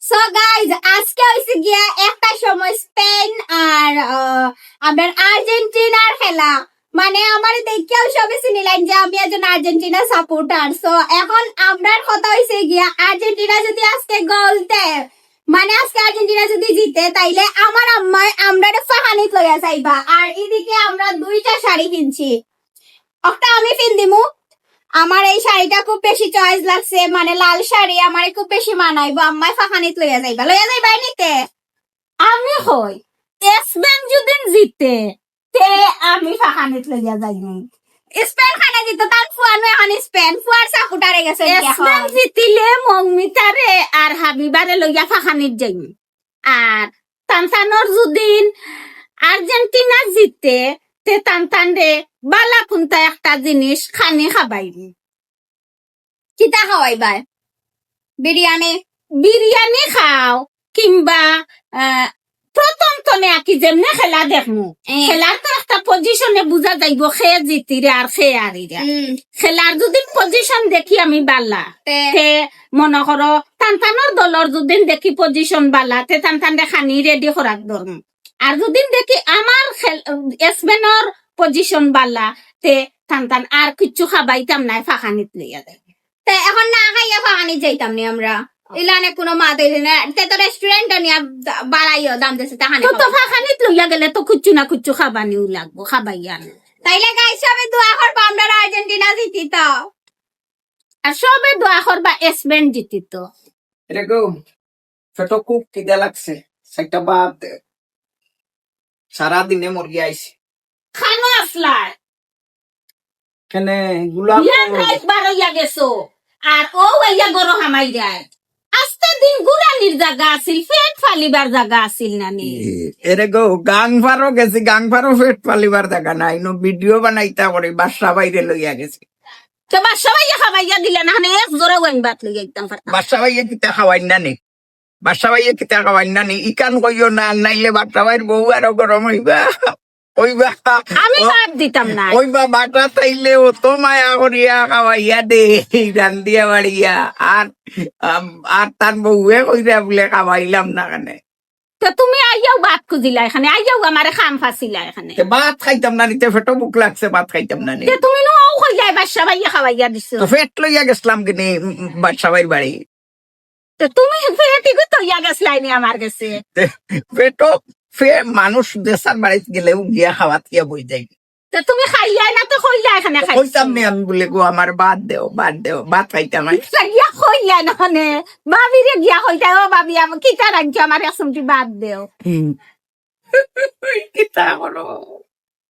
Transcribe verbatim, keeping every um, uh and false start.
So guys, আজকে হইছে গিয়া একটা সময় স্পেন আর, আহ, আপনার আর্জেন্টিনার খেলা। মানে, আমারে দেখিয়াউ সবে চিনিলাইন যে আমি একজন আর্জেন্টিনা সাপোর্টার। So এখন আমরার কথা হইছে গিয়া, আর্জেন্টিনা যদি আজকে গোল দেয়, মানে, আজকে আর্জেন্টিনা যদি জিতে, তাইলে আমার আম্মায় আমরারে ফাহানিত লইয়া যাইবা। আর এদিকে আমরা দুইটা শাড়ি কিনছি, একটা আমি পিন্দিমু। আমার এই শাড়িটা খুব বেশি চয়েস লাগছে, মানে, লাল শাড়ি আমারে খুব বেশি মানাইবো। আম্মায় ফাহানিত লইয়া যাইবা, লইয়া যাইবা নিতে। আমি কই, স্পেন যদি জিতে, তে আমি ফাহানিত লইয়া যাইমু। স্পেন খানে জিতে, তার ফুয়ানো এখন স্পেন, ফুয়ার সাপোর্টারে গেছে কি এখন? স্পেন জিতিলে মৌমিতারে আর হাবিবারে লইয়া ফাহানিত যাইমু। আর তানতানর যুদিন আর্জেন্টিনা জিতে, তে তানতানরে বালা কুনতা একটা জিনিস খানি খাবাইবি। কিতা খাওয়াইবায়? বিরিয়ানি? বিরিয়ানি খাও, কিংবা, আহ, প্রথম তনে আকি যেমনে খেলা দেখমু, এ। খেলার তো একটা পজিশনে বুঝা যাইবো কে জিতিরে আর কে হারিরে। হুম। খেলার যুদিন পজিশন দেখি আমি বালা, তে? তে মনো করো, তানতানর দলর যুদিন দেখি পজিশন বালা, তে তানতানরে খানি রেডি করাত ধরমু। আর যুদিন দেখি আমার খেল-, স্পেনর পজিশন বালা, তে তানতান আর কিচ্ছু খাবাইতাম নায়, ফাহানিত লইয়া যাই। তে এখন না খাইয়া ফাহানিত যাইতাম নি আমরা। ইলানে কুনু মাত অইছে না। তে তো রেস্টুরেন্ট নিয়া বাড়াইও দাম দিছে, তাহানে তো, তো খাওয়াই। ফাহানিত লইয়া গেলে তো কিচ্ছু না কিচ্ছু খাবানিউ লাগবো, খাবাইয়া আনো। তাইলে গাইস, সবে দোয়া করবা আমরা আর্জেন্টিনা জিতি তো। আর সবে দোয়া করবা স্পেন জিতি তো। এরকম পেটো খুব খিদা লাগছে, একটা ভাত দে। সারা দিনে মরি আইছি। খানো আসলায়। কেনে গুলাম বিয়ান করো। রাইত বার অইয়া গেছো, আর ও আইয়া গরো হামাই যায়। আস্তা দিন গুরানির জাগা আছিল, পেট ফালিবার জাগা আছিল না নি? এ, এরে গো, গাং ফারো গেছি, গাং ফারো পেট ফালিবার জাগা নাই, নো ভিডিও বানাইতা করি, বাসা বাইরে লইয়া গেছি। তো বাসা বাইয়া খাবাইয়া দিলে না, মানে এক জোড়া ওয়াইন ভাত লইয়া একদম ফারতাম। বাসা বাইয়া কিতা খাওয়াইন না নি? বাসা বাইয়া কিতা খাওয়াইন না নি? ইখান কইও না, নাইলে বাসা বাইর বউ আরো গরম অইবা। অইবা। আমি ও, বাদ দিতাম না। অইবা বাটা তাইলে অত মায়া করিয়া খাওয়াইয়া দে, রান্দিয়া বাড়িয়া। আর, আম, আর তার বউয়ে কইরা বুলে খাওয়াইলাম না কেনে। তো তুমি আইয়াও ভাত খুজিলা এখানে, আইয়াও আমারে খাম ফাছিলা এখানে। তে ভাত খাইতাম না নি, তে পেটো ভুক লাগছে, ভাত খাইতাম না নি। তে তুমি নু কইলাই বাসা বাইয়া খাওয়াইয়া দিছো। তো পেট লইয়া গেছলাম কিনি, উম, উম, বাসা বাইর বাড়ি। তে তুমি পেট ইগু তইয়া গেছলাই নি আমার গেছে। তে পেটো, পে-, মানুষ দেশার বাড়িত গেলেও গিয়া খাওয়াত গিয়া বই যাই। তে তুমি খাইলাই না তো কইলা এখানে তে খাইছো। কইতাম নি আমি বুলে, "গো, আমার ভাত দেও, ভাত দেও, ভাত খাইতাম আমি।" তে গিয়া কইলা না মানে, ভাবিরে গিয়া কইতায়, "ও ভাবি, আমার কিতা রাখছো, আমার এক চিমটি ভাত দেও।" হুম। কিতা করো?